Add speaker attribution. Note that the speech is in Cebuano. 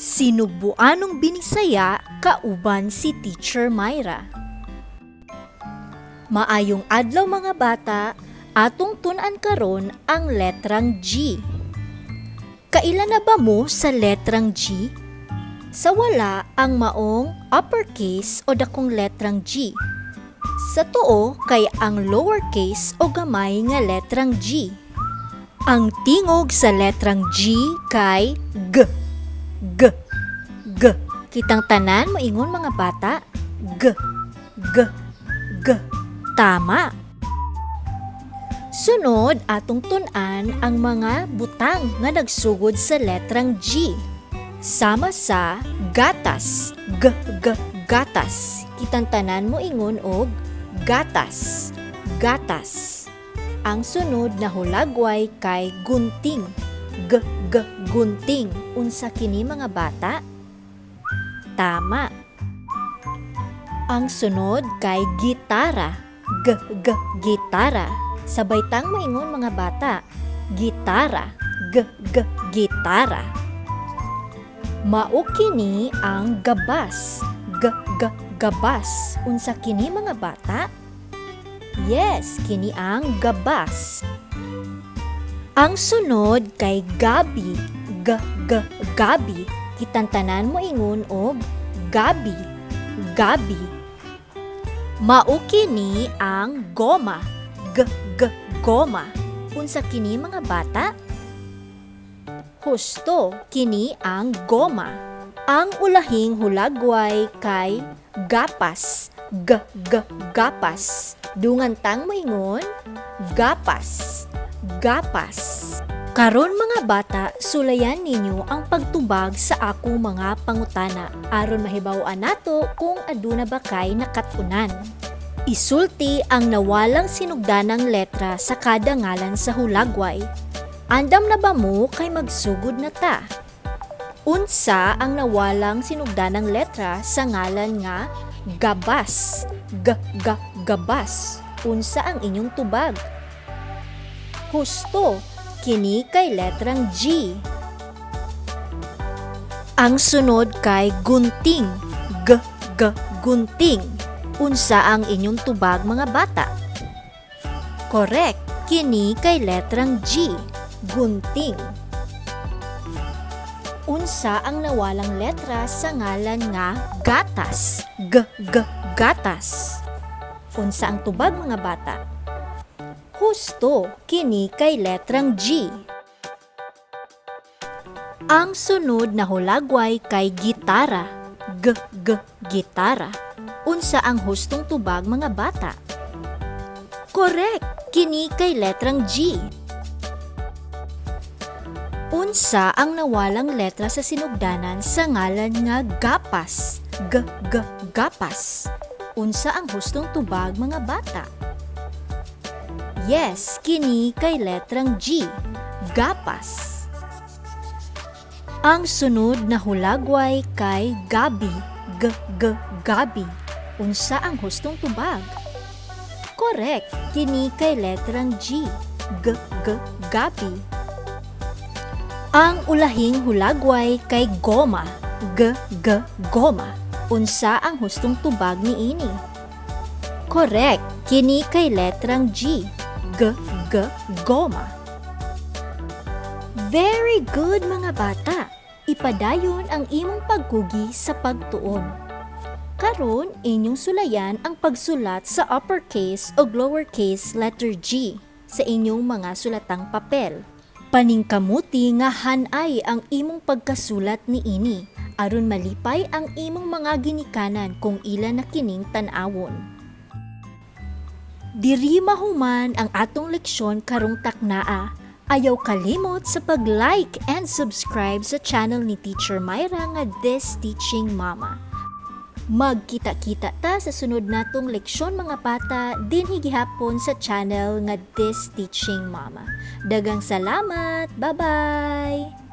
Speaker 1: Sinugbuanong Binisaya kauban si Teacher Myra. Maayong adlaw, mga bata, atong tun-an karon ang letrang G. Kaila na ba mo sa letrang G? Sa wala ang maong uppercase o dakong letrang G. Sa tuo kay ang lowercase o gamay nga letrang G. Ang tingog sa letrang G kay G. G. G. Kitang tanan moingon, mga bata? G. G. G. Tama. Sunod, atong tun-an ang mga butang nga nagsugod sa letrang G. Sama sa gatas. G G gatas. Kitang tanan mo ingon og gatas. Gatas. Ang sunod na hulagway kay gunting. G G gunting. Unsa kini, mga bata? Tama. Ang sunod kay gitara. G G gitara. Sabay tang moingon, mga bata. Gitara. G G gitara. Mao kini ang gabas. G G gabas. Unsa kini, mga bata? Yes, kini ang gabas. Ang sunod kay gabi. G G gabi. Kitang tanan mo ingon og gabi. Gabi. Mao kini ang goma. G G goma. Unsa kini, mga bata? Husto, kini ang goma. Ang ulahing hulagway kay gapas. G G gapas. Dungan tang moingon, gapas. Gapas. Karon, mga bata, sulayan ninyo ang pagtubag sa akong mga pangutana aron mahibaw-an nato kung aduna ba kay nakat-unan. Isulti ang nawalang sinugdanang letra sa kada ngalan sa hulagway. Andam na ba mo kay magsugod na ta? Unsa ang nawalang sinugdanang letra sa ngalan nga gabas? G G gabas. Unsa ang inyong tubag? Husto, kini kay letrang G. Ang sunod kay gunting. G G gunting. Unsa ang inyong tubag, mga bata? Correct, kini kay letrang G. Gunting. Unsa ang nawalang letra sa ngalan nga gatas? G G gatas. Unsa ang tubag, mga bata? Husto, kini kay letrang G. Ang sunod na hulagway kay gitara. G G gitara. Unsa ang hustong tubag, mga bata? Correct, kini kay letrang G. Unsa ang nawalang letra sa sinugdanan sa ngalan nga gapas? G G gapas. Unsa ang hustong tubag, mga bata? Yes, kini kay letrang G. Gapas. Ang sunod na hulagway kay gabi. G G gabi. Unsa ang hustong tubag? Correct, kini kay letrang G. G G gabi. Ang ulahing hulagway kay goma. G G goma. Unsa ang hustong tubag niini? Correct, kini kay letrang G. G G goma. Very good, mga bata. Ipadayon ang imong pagkugi sa pagtuon. Karon, inyong sulayan ang pagsulat sa uppercase o lowercase letter G sa inyong mga sulatang papel. Paningkamuti nga hanay ang imong pagkasulat niini aron malipay ang imong mga ginikanan kung ila na kining tan-awon. Diri mahuman ang atong leksyon karong taknaa. Ayaw kalimot sa pag-like and subscribe sa channel ni Teacher Myra nga This Teaching Mama. Magkita-kita ta sa sunod natong leksyon, mga bata, dinhi gihapon sa channel nga This Teaching Mama. Daghang salamat. Bye-bye!